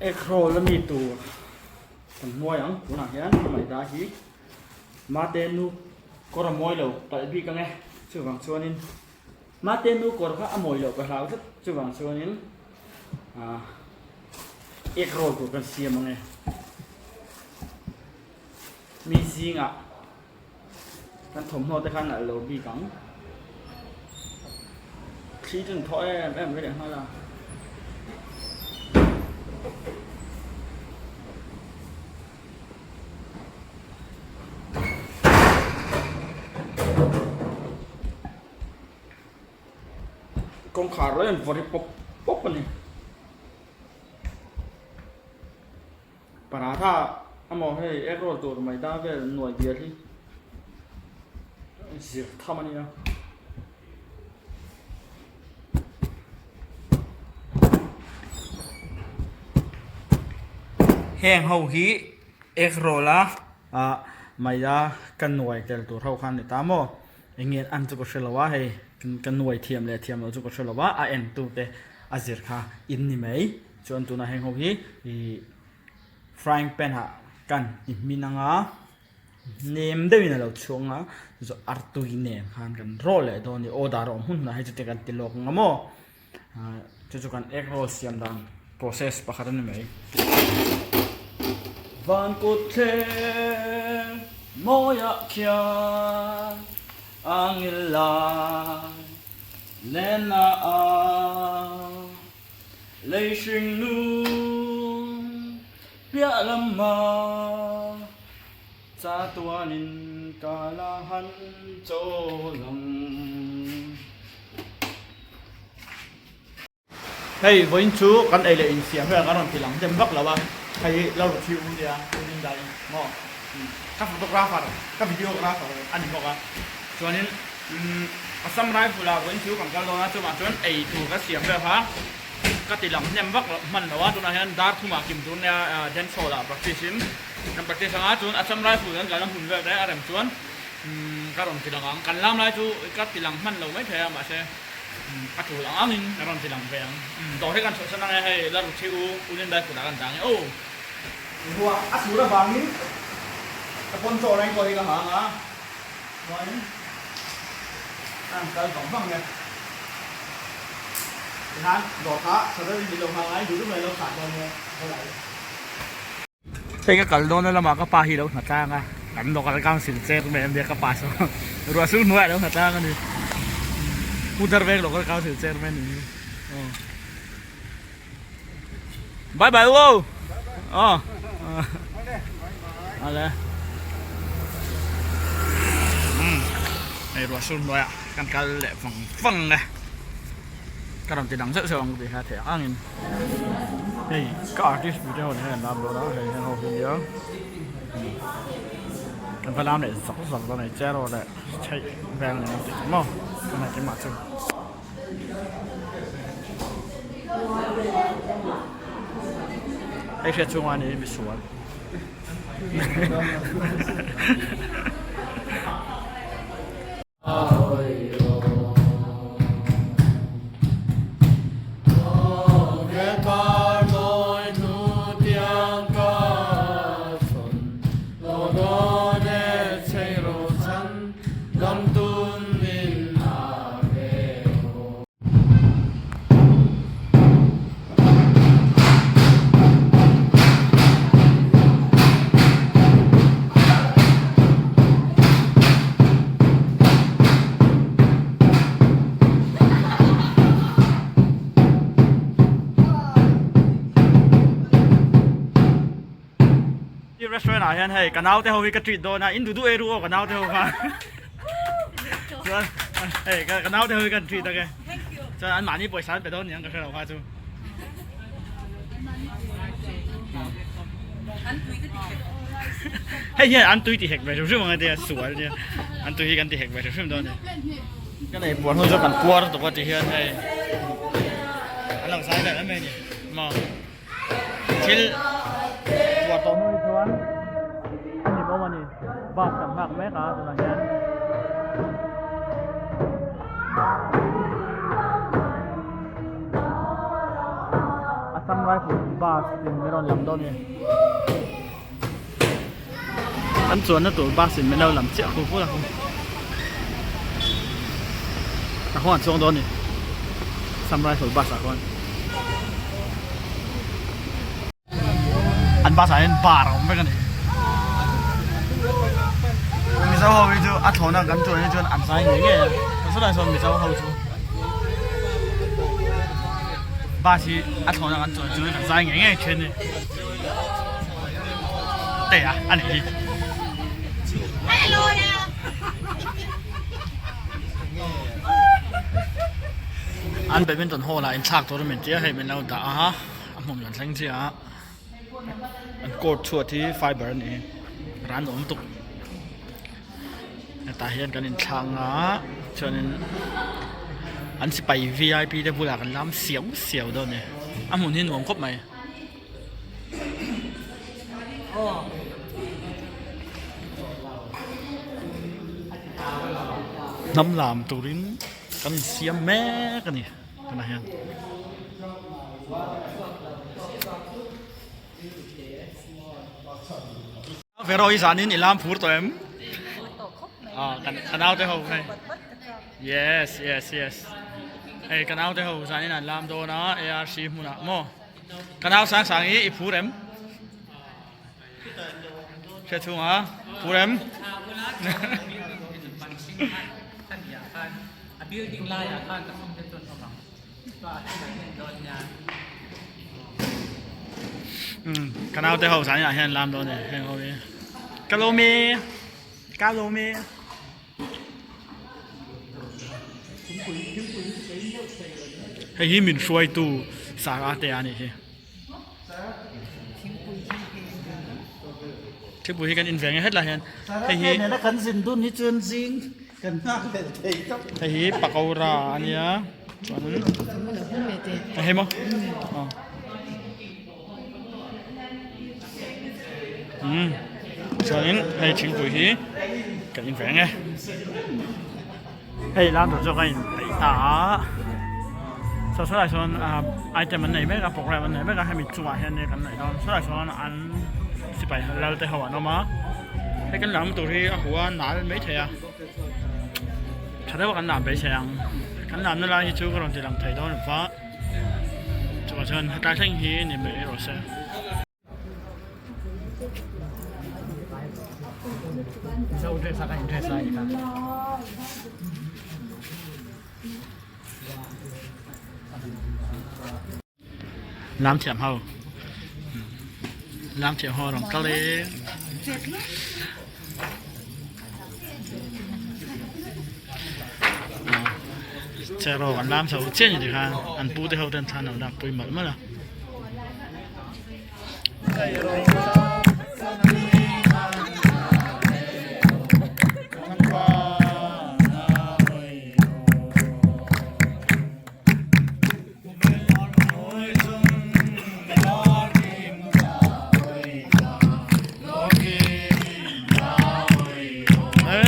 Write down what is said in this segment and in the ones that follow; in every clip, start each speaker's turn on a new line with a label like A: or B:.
A: Egg roll ami tur kan hmuai ang tunah hian maida hi mate nu kawr a mawi lo palh bik ang e chuvang chuanin mate nu kawr kha a mawi loh ka hlau tlat chuvang chuanin ah egg roll tur kan siam ang e mi zingah kan thawmhnaw te kha a nalh lo bik ang thli chu an thaw em em mai leh nghal a. Kawngkhar lo in vawrh hi pawp pawp a ni. Paratha amaw hei egg roll tur maida vel nuai bial hi zir tham a nia. Heng ho hi egg roll a ah maida ka nuai tel tur ho kha a ni ta maw eng nge an chu ka hre lo a hei ka nuai thiam leh thiam loh chu ka hre lo a a en tu te a zir kha in ni mai. Chuan tunah heng ho hi ih frying pan ah kan ti hmin anga nem deuhin a lo chhuak anga chu artui nen khan kan rawh leh dawn a ni order a awm hun hunah hei chu te kan ti lawk ang maw ah chu chu kan egg roll siam dan process pakhat a ni mai. Van kut thleng mawiah khian a ngil lai lenna a. Lei hring nung piah lama chatuanin ka la han chawl ang. Hei vawiin chu kan ei leh insiam vel kan rawn ti lang dem vak lo a, hei lo ru thi u nia u Linda i maw ka photographer ka videographer a ni bawk a chuanin Assam Rifle ah vawiin chu kan kal dawn a chuvang chuan ei tur ka siam vel kha ka ti lang hnem vak hman lo a tunah hian dar thumah kim tur nia dance hall ah practice in kan practice anga chuan Assam Rifle kan kalna hmun vel te a rem chuan ka rawn ti lang ang kan lam lai chu ka ti lang hman lo maithei a mahse a tul ang angin ka rawn ti lang ve ang dawr hi kan chhuahsan ang e hei la ru thi u u Lindai kutah kan dang e aw. Ruah a sur avangin ka poncho raincoat hi ka ha ang a. Chuanin a han kal vang vang e. Tihian dawr kha tha deuhin min lo nghak a, duh duh mai lo thlah dawn nia ka lai. Hei ka kal dawn na lamah ka pa hi lo hna tlang a, kan local council chairman ania ka pa chu ruah sur hnuaiah lo hna tlang a ni. Pu Darveng local council chairman ni aw. Bye bye u. Aw. Ale. Hei ruah sur hnuaiah kan kal leh vang vang e. Ka rawn ti dang zeuh zeuh ang tih kha theih angin. Hei ka artist pui te ho nen hian an lam dawn a hei heng ho hi nia. Kan va lam leh zak zak dawn a ni chair aw leh chheih vel nen an tih chu maw tunah keimah chu. Hei hriat chhunga ni misual. I restaurant ah hian hei ka naute ho hi ka treat dawn a in duh duh ei ru aw ka naute ho kha chuan hei ka naute ho hi kan treat ang e chuan an mahni pawisa an pe dawn niang ka hre lo kha chu hei hian an tui ti hek ve hrim hrim ang a tia sual nia an tui hi kan ti hek ve hrim hrim dawn a ni kan ei puan ho chu kan puar tawp a ti hian hei an lo zai vel em mai a ni maw. Thil buah tawh hnu hi chuan a ni bawm a ni bus kan nghak mek a tunah hian Assam. Assam Rifle bus in min rawn lam dawn a ni. Kan chuanna tur bus in min lo lam chiah khu vul a Tah khuan an chuang dawn a ni Assam Rifle bus ah khuan. An bus ah hian bar a awm vek a ni. Mizo ho hi chu a thlawna kan chuan hi chuan an zai ngei ngei a. Saw sawn Mizo ho chu bus hi a thlawna kan chuan chuan an zai ngei ngei thin a ni. Te a a nih hi. An badminton hall ah inthlak tur a min tia hei min lo dah a. A hmun kan thleng chiah a an court chhuat hi fiber a ni ran awm tuk hetah hian kan inthlang a chuanin an sipai V I P te bulah kan lam siau siau dawn a ni a hmun hi nuam khawp mai. Hnam lam turin kan insiam mek a ni. Tunah hian Vero hi zanin i lam phur tawh em? Ah, kan kan naute ho hei. Yes, yes, yes. Hei kan naute ho zanin an lam dawn a ARC hmunah maw. Ka nau sang sang hi i phur em? Hria chhunga phur em?
B: A building laiah khan ka chhungte chuan awm ang. Chuan a thenah hian dawn nia.
A: Umm ka naute ho zan inah hian lam dawn e heng ho hi. Ka lawm e ka lawm e. Hei hi min hruaitu Sarah te a nih hi. Thingpui hi kan in ve nge hetlai hian hei hi
C: nena kan zin dun hi chuan zing kan nghak leh thei tawp
A: hei hi pakora a nia chuan hei maw umm chuanin hei thingpui hi kan in ve nge Hei lam tur chu ka in peih ta a saw sawlai sawn ah item an nei mek a program an nei mek a hemi chungah hian kan neih dawn sawlai sawn an sipai lal te ho an awm a hei kan lam tur hi a huh a nal maithei a tha deuh a kan lam beisei ang kan lamna lai hi chu ka rawn ti lang thei dawn lo va chuvang chuan hetlai thleng hi ni mai rawh se. Mizo dress a ka in dress lai kha. Lam thiam ho. Lam thiam ho rong kal e. Chero kan lam chho chian ni khan an pu te ho ten thlan lo lak pui malh malh a.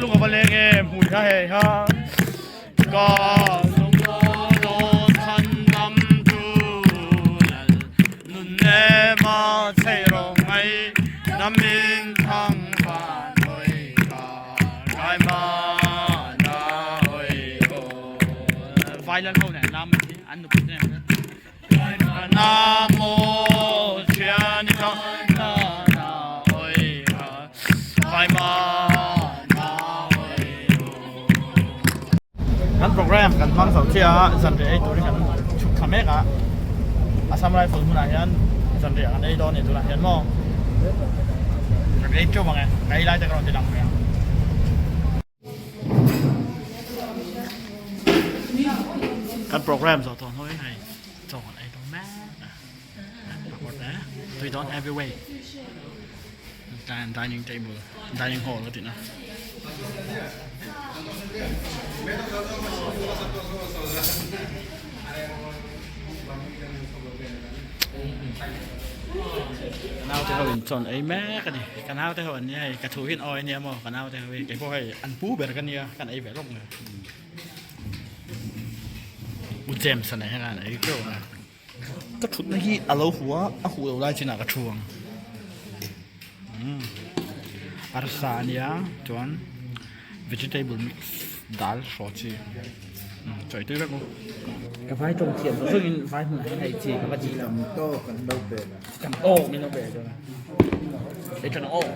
A: Lung a va leng em hmui kha hei ha ka Vai lan ho nen lam mai hi an nupui te nen Kan program kan hmang zo chiah a, zanriah ei turin kan chhuk thla mek a, Assam Rifle hmunah hian zanriah kan ei dawn a ni tunah hian maw kan ei teuh ang e, ka ei lai te ka rawn ti lang ve ang. Kan program zawh tawh hnuaiin hei chaw kan ei dawn mek a, pakhat te tui dawn heavy weight dining table dining hall ka tihna. Naute ho in chawn ei mek a ni ka naute ho an nia hei ka thu hi an awi ania maw ka naute ho hi kei pawh hei an pu ber ka nia kan ei ve lawk mai u James a nei hian an ei teuh a. Ka thutna hi a lo huh a, a huh loh lai chinah ka thu ang. Umm arsa a nia chuan vegetable mix dal hraw chi umm chawi tui vek u. Ka vai tawng thiam zawng zawngin vai hmunah hian hei chi ka va dil ang.
C: Tawk an lo pe.
A: Tam aw min lo pe chuan ei tha ang aw.